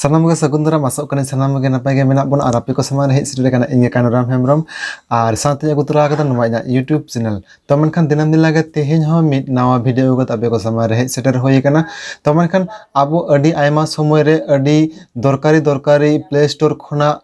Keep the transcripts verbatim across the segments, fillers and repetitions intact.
ᱥᱟᱱᱟᱢ ᱜᱮ ᱥᱟᱹᱜᱩᱱ ᱫᱟᱨᱟᱢ, ᱟᱥᱚᱜ ᱠᱟᱹᱱᱟᱹᱧ ᱥᱟᱱᱟᱢ ᱜᱮ ᱱᱟᱯᱟᱭ ᱜᱮ ᱢᱮᱱᱟᱜ ᱵᱚᱱᱟ ᱟᱨ ᱟᱯᱮ ᱠᱚ ᱥᱟᱢᱟᱝ ᱨᱮ ᱦᱮᱡ ᱥᱮᱴᱮᱨ ᱟᱠᱟᱱᱟ ᱤᱧ ᱜᱮ ᱠᱟᱹᱱᱩᱨᱟᱢ ᱦᱮᱢᱵᱨᱚᱢ ᱟᱨ ᱥᱟᱶᱛᱮ ᱟᱹᱜᱩ ᱛᱚᱨᱟ ᱟᱠᱟᱫᱟ ᱱᱚᱣᱟ ᱤᱧᱟᱹᱜ YouTube channel᱾ ᱛᱚ ᱢᱮᱱᱠᱷᱟᱱ ᱫᱤᱱᱟᱹᱢ ᱫᱤᱱ ᱞᱮᱠᱟ ᱛᱮᱦᱮᱧ ᱦᱚᱸ ᱢᱤᱫ ᱱᱟᱣᱟ video ᱟᱹᱜᱩ ᱠᱟᱛᱮ ᱟᱯᱮ ᱠᱚ ᱥᱟᱢᱟᱝ ᱨᱮ ᱦᱮᱡ ᱥᱮᱴᱮᱨ ᱦᱩᱭ ᱟᱠᱟᱱᱟ᱾ ᱛᱚ ᱢᱮᱱᱠᱷᱟᱱ ᱟᱵᱚ ᱟᱹᱰᱤ ᱟᱭᱢᱟ ᱥᱚᱢᱚᱭ ᱨᱮ ᱟᱹᱰᱤ ᱫᱚᱨᱠᱟᱨᱤ ᱫᱚᱨᱠᱟᱨᱤ Play Store ᱠᱷᱚᱱᱟᱜ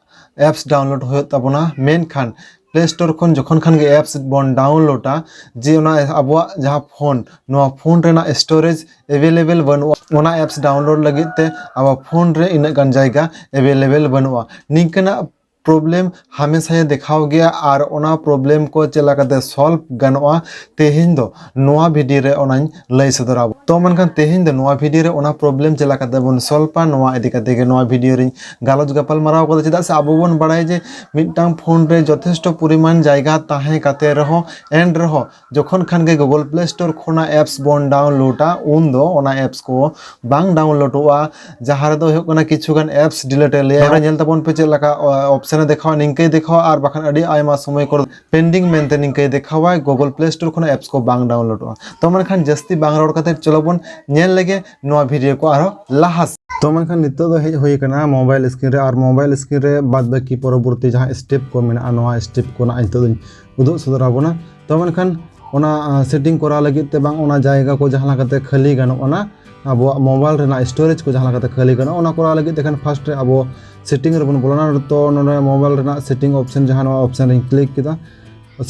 apps download ᱦᱩᱭᱩᱜ ᱛᱟᱵᱚᱱᱟ, ᱢᱮᱱᱠᱷᱟᱱ Play Store ᱠᱷᱚᱱ ᱡᱚᱠᱷᱚᱱ ᱠᱷᱟᱱ ᱜᱮ apps ᱵᱚᱱ downloadᱟ, ᱡᱮ ᱚᱱᱟ ᱟᱵᱚᱣᱟᱜ ᱡᱟᱦᱟᱸ ᱯᱷᱳᱱ, ᱱᱚᱣᱟ ᱯᱷᱳᱱ ᱨᱮᱱᱟᱜ storage available ᱵᱟᱹᱱᱩᱜᱼᱟ, ᱚᱱᱟ apps download ᱞᱟᱹᱜᱤᱫ ᱛᱮ ᱟᱵᱚ ᱯᱷᱳᱱ ᱨᱮ ᱤᱱᱟᱹᱜ ᱜᱟᱱ ᱡᱟᱭᱜᱟ available ᱵᱟᱹᱱᱩᱜᱼᱟ᱾ ᱱᱤᱝᱠᱟᱹᱱᱟᱜ problem ᱦᱟᱢᱮᱥᱟᱭ ᱫᱮᱠᱷᱟᱣ ᱜᱮᱭᱟ ᱟᱨ ᱚᱱᱟ problem ᱠᱚ ᱪᱮᱫ ᱞᱮᱠᱟᱛᱮ solve ᱜᱟᱱᱚᱜᱼᱟ, ᱛᱮᱦᱮᱧ ᱫᱚ ᱱᱚᱣᱟ video ᱨᱮ ᱚᱱᱟᱧ ᱞᱟᱹᱭ ᱥᱚᱫᱚᱨᱟ᱾ ᱛᱚ ᱢᱮᱱᱠᱷᱟᱱ ᱛᱮᱦᱮᱧ ᱫᱚ ᱱᱚᱣᱟ video ᱨᱮ ᱚᱱᱟ problem ᱪᱮᱫ ᱞᱮᱠᱟᱛᱮ ᱵᱚᱱ solveᱟ, ᱱᱚᱣᱟ ᱤᱫᱤ ᱠᱟᱛᱮ ᱜᱮ ᱱᱚᱣᱟ video ᱨᱤᱧ ᱜᱟᱞᱚᱪ ᱜᱟᱯᱟᱞ ᱢᱟᱨᱟᱣ ᱠᱟᱫᱟ᱾ ᱪᱮᱫᱟᱜ ᱥᱮ ᱟᱵᱚ ᱵᱚᱱ ᱵᱟᱲᱟᱭᱟ ᱡᱮ ᱢᱤᱫᱴᱟᱝ ᱯᱷᱳᱱ ᱨᱮ ᱡᱚᱛᱷᱮᱥᱴᱚ ᱯᱚᱨᱤᱢᱟᱱ ᱡᱟᱭᱜᱟ ᱛᱟᱦᱮᱸ ᱠᱟᱛᱮ ᱨᱮᱦᱚᱸ, ᱮᱱ ᱨᱮᱦᱚᱸ ᱡᱚᱠᱷᱚᱱ ᱠᱷᱟᱱ ᱜᱮ Google Play Store ᱠᱷᱚᱱᱟᱜ apps ᱵᱚᱱ downloadᱟ, ᱩᱱ ᱫᱚ ᱚᱱᱟ apps ᱠᱚ ᱵᱟᱝ downloadᱚᱜᱼᱟ᱾ ᱡᱟᱦᱟᱸ ᱨᱮᱫᱚ ᱦᱩᱭᱩᱜ ᱠᱟᱱᱟ ᱠᱤᱪᱷᱩ ᱜᱟᱱ apps delete ᱮ ᱞᱟᱹᱭᱟ᱾ ᱱᱚᱰᱮ ᱧᱮᱞ ᱛᱟᱵᱚᱱ ᱯᱮ ᱪᱮᱫ ᱞᱮᱠᱟ, ᱚ, option ᱮ ᱫᱮᱠᱷᱟᱣᱟ, ᱱᱤᱝᱠᱟᱹᱭ ᱫᱮᱠᱷᱟᱣᱟ ᱟᱨ ᱵᱟᱠᱷᱟᱱ ᱟᱹᱰᱤ ᱟᱭᱢᱟ ᱥᱚᱢᱚᱭ ᱠᱚᱨᱮ pending ᱢᱮᱱᱛᱮ ᱱᱤᱝᱠᱟᱹᱭ ᱫᱮᱠᱷᱟᱣᱟᱭ, Google Play Store ᱠᱷᱚᱱᱟᱜ apps ᱠᱚ ᱵᱟᱝ downloadᱚᱜᱼᱟ᱾ ᱛᱚ ᱢᱮᱱᱠᱷᱟᱱ ᱡᱟᱹᱥᱛᱤ ᱵᱟᱝ ᱨᱚᱲ ᱠᱟᱛᱮ ᱪᱚᱞᱚ ᱵᱚᱱ ᱧᱮᱞ ᱞᱮᱜᱮ ᱱᱚᱣᱟ video ᱠᱚ ᱟᱨᱦᱚᱸ ᱞᱟᱦᱟ ᱥᱮᱫ᱾ ᱛᱚ ᱢᱮᱱᱠᱷᱟᱱ ᱱᱤᱛᱚᱜ ᱫᱚ ᱦᱮᱡ ᱦᱩᱭ ᱟᱠᱟᱱᱟ mobile screen ᱨᱮ, ᱟᱨ mobile screen ᱨᱮ ᱵᱟᱫ ᱵᱟᱹᱠᱤ ᱯᱚᱨᱚᱵᱚᱨᱛᱤ ᱡᱟᱦᱟᱸ step ᱠᱚ ᱢᱮᱱᱟᱜᱼᱟ, ᱱᱚᱣᱟ step ᱠᱚ ᱱᱟᱜ ᱱᱤᱛᱚᱜ ᱫᱚᱧ ᱩᱫᱩᱜ ᱥᱚᱫᱚᱨ ᱟᱵᱚᱱᱟ᱾ ᱛᱚ ᱢᱮᱱᱠᱷᱟᱱ ᱚᱱᱟ, ᱟ, setting ᱠᱚᱨᱟᱣ ᱞᱟᱹᱜᱤᱫ ᱛᱮ ᱵᱟᱝ ᱚᱱᱟ ᱡᱟᱭᱜᱟ ᱠᱚ ᱡᱟᱦᱟᱸ ᱞᱮᱠᱟᱛᱮ ᱠᱷᱟᱹᱞᱤ ᱜᱟᱱᱚᱜ ᱚᱱᱟ ᱟᱵᱚᱣᱟᱜ mobile ᱨᱮᱱᱟᱜ storage ᱠᱚ ᱡᱟᱦᱟᱸ ᱞᱮᱠᱟᱛᱮ ᱠᱷᱟᱹᱞᱤ ᱜᱟᱱᱚᱜᱼᱟ, ᱚᱱᱟ ᱠᱚᱨᱟᱣ ᱞᱟᱹᱜᱤᱫ ᱛᱮ ᱠᱷᱟᱱ first ᱨᱮ ᱟᱵᱚ setting ᱨᱮᱵᱚᱱ ᱵᱚᱞᱚᱱᱟ᱾ ᱛᱚ ᱱᱚᱰᱮ mobile ᱨᱮᱱᱟᱜ setting option ᱡᱟᱦᱟᱸ ᱱᱚᱣᱟ option ᱨᱮᱧ click ᱠᱮᱫᱟ᱾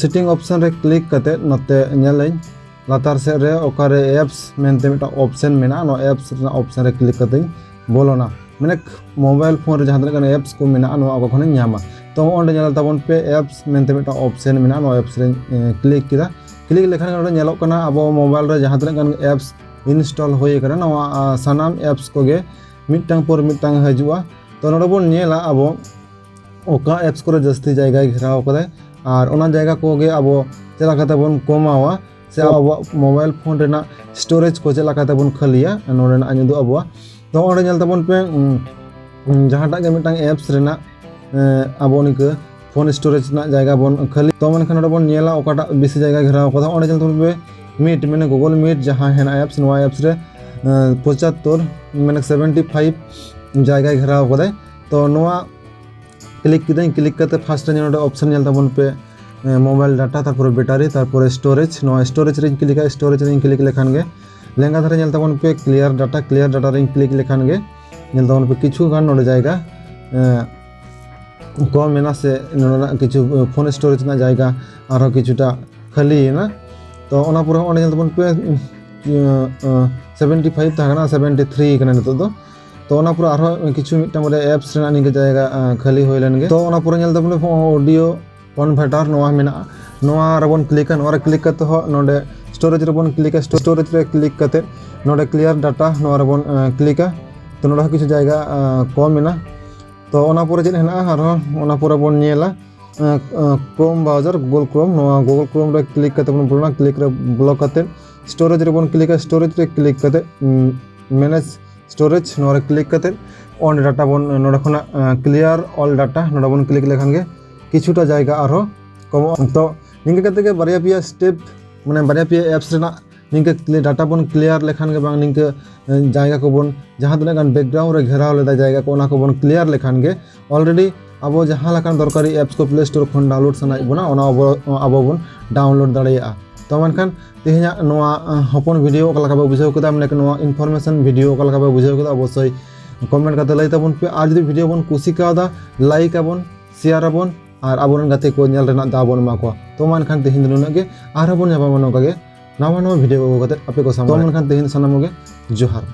Setting option ᱨᱮ click ᱠᱟᱛᱮ ᱱᱚᱛᱮ ᱧᱮᱞᱟᱹᱧ ᱞᱟᱛᱟᱨ ᱥᱮᱫ ᱨᱮ ᱚᱠᱟᱨᱮ apps ᱢᱮᱱᱛᱮ ᱢᱤᱫᱴᱟᱝ option ᱢᱮᱱᱟᱜᱼᱟ, ᱱᱚᱣᱟ apps ᱨᱮᱱᱟᱜ option ᱨᱮ click ᱠᱟᱛᱮᱧ ᱵᱚᱞᱚᱱᱟ᱾ ᱢᱟᱱᱮ mobile ᱯᱷᱳᱱ ᱨᱮ ᱡᱟᱦᱟᱸ ᱛᱤᱱᱟᱹᱜ ᱜᱟᱱ apps ᱠᱚ ᱢᱮᱱᱟᱜᱼᱟ, ᱱᱚᱣᱟ ᱚᱠᱟ ᱠᱷᱚᱱᱤᱧ ᱧᱟᱢᱟ᱾ ᱛᱚ ᱚᱸᱰᱮ ᱧᱮᱞ ᱛᱟᱵᱚᱱ ᱯᱮ apps ᱢᱮᱱᱛᱮ ᱢᱤᱫᱴᱟᱝ option ᱢᱮᱱᱟᱜᱼᱟ, ᱱᱚᱣᱟ apps ᱨᱮᱧ, ᱮ, click ᱠᱮᱫᱟ᱾ Click ᱞᱮᱠᱷᱟᱱ ᱜᱮ ᱱᱚᱰᱮ ᱧᱮᱞᱚᱜ ᱠᱟᱱᱟ ᱟᱵᱚ mobile ᱨᱮ ᱡᱟᱦᱟᱸ ᱛᱤᱱᱟᱹᱜ ᱜᱟᱱ apps install ᱦᱩᱭ ᱟᱠᱟᱱᱟ, ᱱᱚᱣᱟ, ᱟ, ᱥᱟᱱᱟᱢ apps ᱠᱚᱜᱮ ᱢᱤᱫᱴᱟᱝ ᱯᱚᱨ ᱢᱤᱫᱴᱟᱝ ᱦᱤᱡᱩᱜᱼᱟ᱾ ᱛᱚ ᱱᱚᱰᱮ ᱵᱚᱱ ᱧᱮᱞᱟ ᱟᱵᱚ ᱚᱠᱟ apps ᱠᱚᱨᱮ ᱡᱟᱹᱥᱛᱤ ᱡᱟᱭᱜᱟᱭ ᱜᱷᱮᱨᱟᱣ ᱠᱟᱫᱟᱭ ᱟᱨ ᱚᱱᱟ ᱡᱟᱭᱜᱟ ᱠᱚᱜᱮ ᱟᱵᱚ ᱪᱮᱫ ᱞᱮᱠᱟᱛᱮ ᱵᱚᱱ ᱠᱚᱢᱟᱣᱟ ᱥᱮ ᱟᱵᱚᱣᱟᱜ mobile ᱯᱷᱳᱱ ᱨᱮᱱᱟᱜ storage ᱠᱚ ᱪᱮᱫ ᱞᱮᱠᱟᱛᱮ ᱵᱚᱱ ᱠᱷᱟᱹᱞᱤᱭᱟ, ᱱᱚᱰᱮᱱᱟᱜ ᱤᱧ ᱩᱫᱩᱜ ᱟᱵᱚᱣᱟ᱾ ᱛᱚ ᱚᱸᱰᱮ ᱧᱮᱞ ᱛᱟᱵᱚᱱ ᱯᱮ, ᱩᱸ, ᱩᱸ, ᱡᱟᱦᱟᱸᱴᱟᱜ ᱜᱮ ᱢᱤᱫᱴᱟᱝ apps ᱨᱮᱱᱟᱜ, ᱮᱸ, ᱟᱵᱚ ᱱᱤᱝᱠᱟᱹ ᱯᱷᱳᱱ storage ᱨᱮᱱᱟᱜ ᱡᱟᱭᱜᱟ ᱵᱚᱱ ᱠᱷᱟᱹᱞᱤ᱾ ᱛᱚ ᱢᱮᱱᱠᱷᱟᱱ ᱱᱚᱰᱮ ᱵᱚᱱ ᱧᱮᱞᱟ ᱚᱠᱟᱴᱟᱜ ᱵᱮᱥᱤ ᱡᱟᱭᱜᱟ ᱜᱷᱮᱨᱟᱣ ᱠᱟᱫᱟ᱾ ᱚᱸᱰᱮ ᱧᱮᱞ ᱛᱟᱵᱚᱱ ᱯᱮ Meet, ᱢᱟᱱᱮ Google Meet ᱡᱟᱦᱟᱸ ᱦᱮᱱᱟᱜ apps, ᱱᱚᱣᱟ apps ᱨᱮ, ᱮᱸ, ᱯᱚᱸᱪᱟᱛᱛᱳᱨ, ᱢᱟᱱᱮ seventy five ᱡᱟᱭᱜᱟᱭ ᱜᱷᱮᱨᱟᱣ ᱠᱟᱫᱟᱭ᱾ ᱛᱚ ᱱᱚᱣᱟ ᱠᱞᱤᱠ ᱠᱤᱫᱟᱹᱧ᱾ ᱠᱞᱤᱠ ᱠᱟᱛᱮ ᱯᱷᱟᱥᱴ ᱨᱮ ᱱᱚᱰᱮ ᱚᱯᱥᱮᱱ ᱧᱮᱞ ᱛᱟᱵᱚᱱ ᱯᱮ, ᱢᱳᱵᱟᱭᱤᱞ ᱰᱟᱴᱟ, ᱛᱟᱨᱯᱚᱨᱮ ᱵᱮᱴᱟᱨᱤ, ᱛᱟᱨᱯᱚᱨᱮ ᱥᱴᱳᱨᱮᱡᱽ᱾ ᱱᱚᱣᱟ ᱥᱴᱳᱨᱮᱡᱽ ᱨᱮᱧ ᱠᱞᱤᱠᱟ, ᱥᱴᱳᱨᱮᱡᱽ ᱨᱮᱧ ᱠᱞᱤᱠ ᱞᱮᱠᱷᱟᱱ ᱜᱮ ᱞᱮᱸᱜᱟ ᱫᱷᱟᱨᱮ ᱧᱮᱞ ᱛᱟᱵᱚᱱ ᱯᱮ ᱠᱞᱤᱭᱟᱨ ᱰᱟᱴᱟ, ᱠᱞᱤᱭᱟᱨ ᱰᱟᱴᱟ ᱨᱮᱧ ᱠᱞᱤᱠ ᱞᱮᱠᱷᱟᱱ ᱜᱮ ᱧᱮᱞ ᱛᱟᱵᱚᱱ ᱯᱮ ᱠᱤᱪᱷᱩ ᱜᱟᱱ ᱱᱚᱰᱮ ᱡᱟᱭᱜᱟ ᱠᱚᱢ ᱮᱱᱟ, ᱥᱮ ᱱᱚᱰᱮᱱᱟᱜ ᱠᱤᱪᱷᱩ ᱯᱷᱳᱱ ᱥᱴᱳᱨᱮᱡᱽ ᱨᱮᱱᱟᱜ ᱡᱟᱭᱜᱟ ᱟᱨᱦᱚᱸ ᱠᱤᱪᱷᱩᱴᱟ ᱠᱷᱟᱹᱞᱤᱭᱮᱱᱟ᱾ ᱛᱚ ᱚᱱᱟ ᱯᱚᱨᱮ ᱚᱸᱰᱮ ᱧᱮᱞ ᱛᱟᱵᱚᱱ ᱯᱮ ᱥᱮᱵᱷᱮᱱᱴᱤ ᱯᱷᱟᱭᱤᱵᱷ ᱛᱟᱦᱮᱸ ᱠᱟᱱᱟ, ᱥᱮᱵᱷᱮᱱᱴᱤ ᱛᱷᱨᱤ ᱠᱟᱱᱟ ᱱᱤᱛᱚᱜ ᱫᱚ᱾ ᱛᱚ ᱚᱱᱟ ᱯᱚᱨᱮ ᱟᱨᱦᱚᱸ ᱠᱤᱪᱷᱩ ᱢᱤᱫᱴᱟᱝ ᱵᱟᱨᱭᱟ ᱮᱯᱥ ᱨᱮᱱᱟᱜ ᱱᱤᱝᱠᱟᱹ ᱡᱟᱭᱜᱟ ᱠᱷᱟᱹᱞᱤ ᱦᱩᱭ ᱞᱮᱱ ᱜᱮ᱾ ᱛᱚ ᱚᱱᱟ ᱯᱚᱨᱮ ᱧᱮᱞ ᱛᱟᱵᱚᱱ ᱯᱮ ᱚᱰᱤᱭᱳ ᱠᱚᱱᱵᱷᱟᱨᱴᱟᱨ ᱱᱚᱣᱟ ᱢᱮᱱᱟᱜᱼᱟ᱾ ᱱᱚᱣᱟ ᱨᱮᱵᱚᱱ ᱠᱞᱤᱠᱟ᱾ ᱱᱚᱣᱟ ᱨᱮ ᱠᱞᱤᱠ ᱠᱟᱛᱮ ᱦᱚᱸ ᱱᱚᱰᱮ ᱥᱴᱳᱨᱮᱡᱽ ᱨᱮᱵᱚᱱ ᱠᱞᱤᱠᱟ᱾ ᱥᱴᱳᱨᱮᱡᱽ ᱨᱮ ᱠᱞᱤᱠ ᱠᱟᱛᱮ ᱱᱚᱰᱮ ᱠᱞᱤᱭᱟᱨ ᱰᱟᱴᱟ ᱱᱚᱣᱟ ᱨᱮᱵᱚᱱ ᱠᱞᱤᱠᱟ᱾ ᱛᱚ ᱱᱚᱰᱮ ᱦᱚᱸ ᱠᱤᱪᱷᱩ ᱡᱟᱭᱜᱟ ᱠᱚᱢ ᱮᱱᱟ᱾ ᱛᱚ ᱚᱱᱟ ᱯᱚᱨᱮ ᱪᱮᱫ ᱦᱮᱱᱟᱜᱼᱟ ᱟᱨᱦᱚᱸ, ᱚᱱᱟ ᱯᱚᱨᱮ ᱵᱚᱱ ᱧᱮᱞᱟ ᱠᱨᱳᱢ ᱵᱨᱟᱣᱡᱟᱨ, ᱜᱩᱜᱩᱞ ᱠᱨᱳᱢ᱾ ᱱᱚᱣᱟ ᱜᱩᱜᱩᱞ ᱠᱨᱳᱢ ᱨᱮ ᱠᱞᱤᱠ ᱠᱟᱛᱮ ᱵᱚᱱ ᱵᱚᱞᱚᱱᱟ᱾ ᱠᱞᱤᱠ ᱨᱮ ᱵᱚᱞᱚ ᱠᱟᱛᱮ ᱥᱴᱳᱨᱮᱡᱽ ᱨᱮᱵᱚᱱ ᱠᱞᱤᱠᱟ᱾ ᱥᱴᱳᱨᱮᱡᱽ ᱨᱮ ᱠᱞᱤᱠ ᱠᱟᱛᱮ ᱢᱮᱱᱮᱡᱽ ᱥᱴᱳᱨᱮᱡᱽ ᱱᱚᱣᱟ ᱨᱮ ᱠᱞᱤᱠ ᱠᱟᱛᱮ ᱚᱱ ᱰᱟᱴᱟ ᱵᱚᱱ, ᱱᱚᱰᱮ ᱠᱷᱚᱱᱟᱜ ᱠᱞᱤᱭᱟᱨ ᱚᱞ ᱰᱟᱴᱟ ᱱᱚᱰᱮ ᱵᱚᱱ ᱠᱞᱤᱠ ᱞᱮᱠᱷᱟᱱ ᱜᱮ ᱠᱤᱪᱷᱩᱴᱟ ᱡᱟᱭᱜᱟ ᱟᱨᱦᱚᱸ ᱠᱚᱢᱚᱜᱼᱟ᱾ ᱛᱚ ᱱᱤᱝᱠᱟᱹ ᱠᱟᱛᱮ ᱜᱮ ᱵᱟᱨᱭᱟ ᱯᱮᱭᱟ ᱥᱴᱮᱯ, ᱢᱟᱱᱮ ᱵᱟᱨᱭᱟ ᱯᱮᱭᱟ ᱮᱯᱥ ᱨᱮᱱᱟᱜ ᱱᱤᱝᱠᱟᱹ ᱰᱟᱴᱟ ᱵᱚᱱ ᱠᱞᱤᱭᱟᱨ ᱞᱮᱠᱷᱟᱱ ᱜᱮ, ᱵᱟᱝ ᱱᱤᱝᱠᱟᱹ ᱡᱟᱭᱜᱟ ᱠᱚᱵᱚᱱ, ᱡᱟᱦᱟᱸ ᱛᱤᱱᱟᱹᱜ ᱜᱟᱱ ᱵᱮᱠᱜᱨᱟᱣᱩᱱᱰ ᱨᱮ ᱜᱷᱮᱨᱟᱣ ᱞᱮᱫᱟ ᱡᱟᱭᱜᱟ ᱠᱚ, ᱚᱱᱟ ᱠᱚᱵᱚᱱ ᱠᱞᱤᱭᱟᱨ ᱞᱮᱠᱷᱟᱱ ᱜᱮ ᱚᱞᱨᱮᱰᱤ ᱟᱵᱚ ᱡᱟᱦᱟᱸ ᱞᱮᱠᱟᱱ ᱫᱚᱨᱠᱟᱨᱤ ᱮᱯᱥ ᱠᱚ ᱯᱞᱮ ᱥᱴᱳᱨ ᱠᱷᱚᱱ ᱰᱟᱣᱩᱱᱞᱳᱰ ᱥᱟᱱᱟᱭᱮᱫ ᱵᱚᱱᱟ, ᱚᱱᱟ ᱟᱵᱚ, ᱟᱵᱚ ᱵᱚᱱ ᱰᱟᱣᱩᱱᱞᱳᱰ ᱫᱟᱲᱮᱭᱟᱜᱼᱟ᱾ ᱛᱚ ᱢᱮᱱᱠᱷᱟᱱ ᱛᱮᱦᱮᱧᱟᱜ ᱱᱚᱣᱟ ᱦᱚᱯᱚᱱ ᱵᱷᱤᱰᱤᱭᱳ ᱚᱠᱟ ᱞᱮᱠᱟ ᱯᱮ ᱵᱩᱡᱷᱟᱹᱣ ᱠᱮᱫᱟ, ᱢᱟᱱᱮ ᱱᱚᱣᱟ ᱤᱱᱯᱷᱚᱨᱢᱮᱥᱚᱱ ᱵᱷᱤᱰᱤᱭᱳ ᱚᱠᱟ ᱞᱮᱠᱟ ᱯᱮ ᱵᱩᱡᱷᱟᱹᱣ ᱠᱮᱫᱟ, ᱚᱵᱚᱥᱥᱳᱭ ᱠᱚᱢᱮᱱᱴ ᱠᱟᱛᱮ ᱞᱟᱹᱭ ᱛᱟᱵᱚᱱ ᱯᱮ᱾ ᱟᱨ ᱡᱩᱫᱤ ᱵᱷᱤᱰᱤᱭᱳ ᱵᱚᱱ ᱠᱩᱥᱤ ᱠᱟᱣᱫᱟ, ᱞᱟᱭᱤᱠ ᱟᱵᱚᱱ, ᱥᱮᱭᱟᱨ ᱟᱵᱚᱱ, ᱟᱨ ᱟᱵᱚᱨᱮᱱ ᱜᱟᱛᱮ ᱠᱚ ᱧᱮᱞ ᱨᱮᱱᱟᱜ ᱫᱟᱣ ᱵᱚᱱ ᱮᱢᱟ ᱠᱚᱣᱟ᱾ ᱛᱚ ᱢᱟ ᱮᱱᱠᱷᱟᱱ ᱛᱮᱦᱮᱧ ᱫᱚ ᱱᱩᱱᱟᱹᱜ ᱜᱮ, ᱟᱨᱦᱚᱸ ᱵᱚᱱ ᱧᱟᱯᱟᱢᱟ ᱱᱚᱝᱠᱟ ᱜᱮ ᱱᱟᱣᱟ ᱱᱟᱣᱟ ᱵᱷᱤᱰᱤᱭᱳ ᱟᱹᱜᱩ ᱠᱟᱛᱮ ᱟᱯᱮ ᱠᱚ ᱥᱟᱢᱟᱝ ᱨᱮ᱾ ᱛᱚ ᱢᱟ ᱮᱱᱠᱷᱟᱱ ᱛᱮᱦᱮᱧ ᱫᱚ ᱥᱟᱱᱟᱢ ᱠᱚᱜᱮ ᱡᱚᱦᱟᱨ᱾